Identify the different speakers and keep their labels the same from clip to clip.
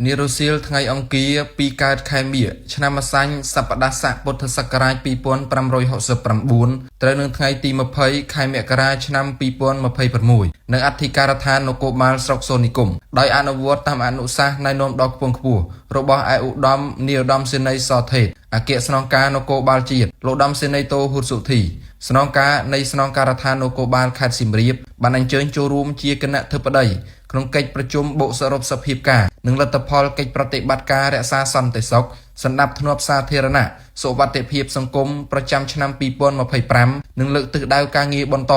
Speaker 1: នារសៀលថ្ងៃអង្គារ2កើតខែមិញឆ្នាំម្សាញ់សប្តាហ៍ស័កពុទ្ធសករាជ2569ត្រូវនឹងថ្ងៃទី20ខែមករាឆ្នាំ2026នៅអធិការដ្ឋាននគរបាលស្រុកសូនិគមដោយអនុវត្តតាមអនុសាសន៍ណែនាំដ៏ខ្ពង់ខ្ពស់របស់ឯកឧត្តមនាយឧត្តមសេនីយ៍សថេតអគ្គស្នងការនគរបាលជាតិលោកឧត្តមសេនីយ៍តូហ៊ុតសុធីស្នងការនៃស្នងការដ្ឋាននគរបាលខេត្តសៀមរាបបានអញ្ជើញចូលរួមជាគណៈធិបតីក្នុងកិច្ចប្រជុំបូកសរុបសភាពការនិងលទ្ធផលកិច្ចប្រតិបត្តិការរក្សាសន្តិសុខសណ្ដាប់ធ្នាប់សាធារណៈសុវត្ថិភាពសង្គមប្រចាំឆ្នាំ2025និងលើកទិសដៅការងារបន្ត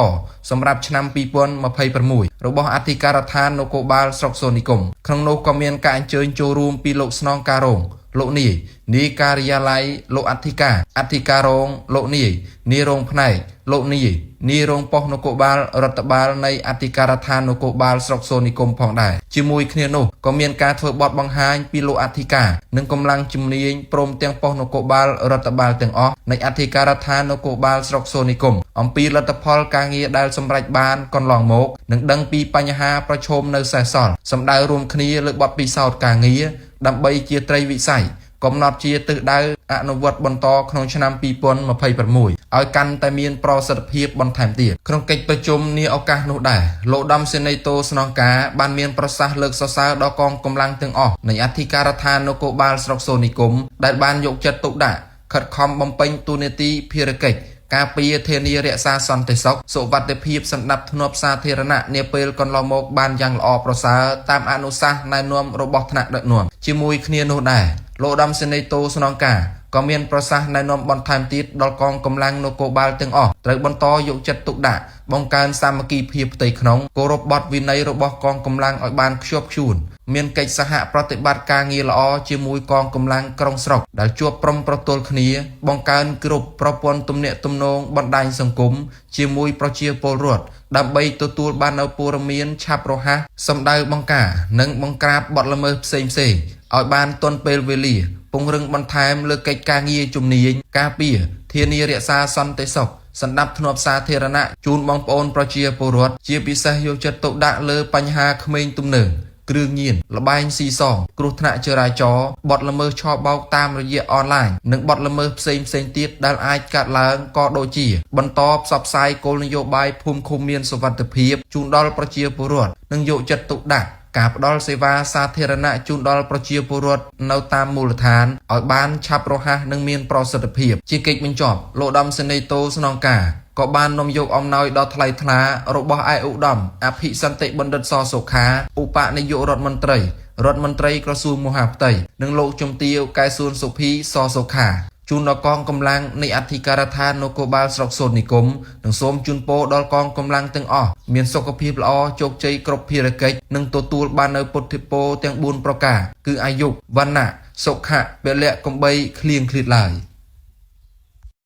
Speaker 1: សម្រាប់ឆ្នាំ2026របស់អធិការដ្ឋាននគរបាលស្រុកសូនិគមក្នុងនោះក៏មានការអញ្ជើញចូលរួមពីលោកស្នងការរងលោកនាយនាយការិយាល័យលោកអធិការអធិការរងលោកនាយនាយរងផ្នែកលោកនាយនាយរងប៉ុស្តិ៍នគរបាលរដ្ឋបាលនៃអធិការដ្ឋាននគរបាលស្រុកសូនិគមផងដែរជាមួយគ្នានោះក៏មានការធ្វើបទបង្ហាញពីលោកអធិការនិងកម្លាំងជំនាញព្រមទាំងប៉ុស្តិ៍នគរបាលរដ្ឋបាលទាំងអស់នៃអធិការដ្ឋាននគរបាលស្រុកសូនិគមអំពីលទ្ធផលការងារដែលសម្រេចបានកន្លងមកនិងដឹងពីបញ្ហាប្រឈមនៅសេសសល់សម្ដៅរួមគ្នាលើបទពិសោធន៍ការងារដើម្បីជាត្រីវិស័យកំណត់ជាទិសដៅអនុវត្តបន្តក្នុងឆ្នាំ2026ឲ្យកាន់តែមានប្រសិទ្ធភាពបន្ថែមទៀតក្នុងកិច្ចប្រជុំនាឱកាសនោះដែរលោកដាំសេនីយ៍តូស្នងការបានមានប្រសាសន៍លើកសរសើរដល់កងកម្លាំងទាំងអស់នៃអធិការដ្ឋាននគរបាលស្រុកសូនិគមដែលបានយកចិត្តទុកដាក់ខិតខំបំពេញតួនាទីភារកិច្ចការពារធានារក្សាសន្តិសុខសុវត្ថិភាពសណ្ដាប់ធ្នាប់សាធារណៈនាពេលកន្លងមកបានយ៉ាងល្អប្រសើរតាមអនុសាសន៍ណែនាំរបស់ថ្នាក់ដឹកនាំជាមួយគ្នានោះដែរលោកដាំសេនីយ៍តូស្នងការក៏មានប្រសាសន៍ណែនាំបន្ថែមទៀតដល់កងកម្លាំងនគរបាលទាំងអស់ត្រូវបន្តយកចិត្តទុកដាក់បង្កើនសាមគ្គីភាពផ្ទៃក្នុងគោរពបទវិន័យរបស់កងកម្លាំងឲ្យបានខ្ជាប់ខ្ជួនមានកិច្ចសហប្រតិបត្តិការងារល្អជាមួយកងកម្លាំងក្រុងស្រុកដែលជួបព្រំប្រទល់គ្នាបង្កើនគ្រប់ប្រព័ន្ធទំនាក់ទំនងបណ្ដាញសង្គមជាមួយប្រជាពលរដ្ឋដើម្បីទទួលបាននូវព័ត៌មានឆាប់រហ័សសម្ដៅបង្ការនិងបង្ក្រាបបទល្មើសផ្សេងៗឲ្យបានទាន់ពេលវេលាពង្រឹងបន្ថែមលើកិច្ចការងារជំនាញការពារធានារក្សាសន្តិសុខសណ្ដាប់ធ្នាប់សាធារណៈជូនបងប្អូនប្រជាពលរដ្ឋជាពិសេសយកចិត្តទុកដាក់លើបញ្ហាក្មេងទំនើងគ្រឿងញៀនល្បែងស៊ីសងគ្រោះថ្នាក់ចរាចរណ៍បទល្មើសឆបោកតាមរយៈអនឡាញនិងបទល្មើសផ្សេងផ្សេងទៀតដែលអាចកើតឡើងក៏ដូចជាបន្តផ្សព្វផ្សាយគោលនយោបាយភូមិឃុំមានសុវត្ថិភាពជូនដល់ប្រជាពលរដ្ឋនិងយកចិត្តទុកដាក់ការផ្ដល់សេវាសាធារណៈជូនដល់ប្រជាពលរដ្ឋនៅតាមមូលដ្ឋានឲ្យបានឆាប់រហ័សនិងមានប្រសិទ្ធភាពជាកិច្ចបញ្ចប់លោកដាំសេនីយ៍តូស្នងការក៏បាននាំយកអំណោយដ៏ថ្លៃថ្លារបស់ឯកឧត្តមអភិសន្តិបណ្ឌិតសសុខាឧបនាយករដ្ឋមន្ត្រីរដ្ឋមន្ត្រីក្រសួងមហាផ្ទៃនិងលោកជំទាវកែសួនសុភីសសុខាជូនដល់កងកម្លាំងនៃអធិការដ្ឋាននគរបាលស្រុកសូត្រនិគមនិងសូមជូនពរដល់កងកម្លាំងទាំងអស់មានសុខភាពល្អជោគជ័យគ្រប់ភារកិច្ចនិងទទួលបាននូវពុទ្ធិពរទាំង4ប្រការគឺអាយុវណ្ណៈសុខៈពលៈកំបីគ្លៀងគ្លាតឡើយ។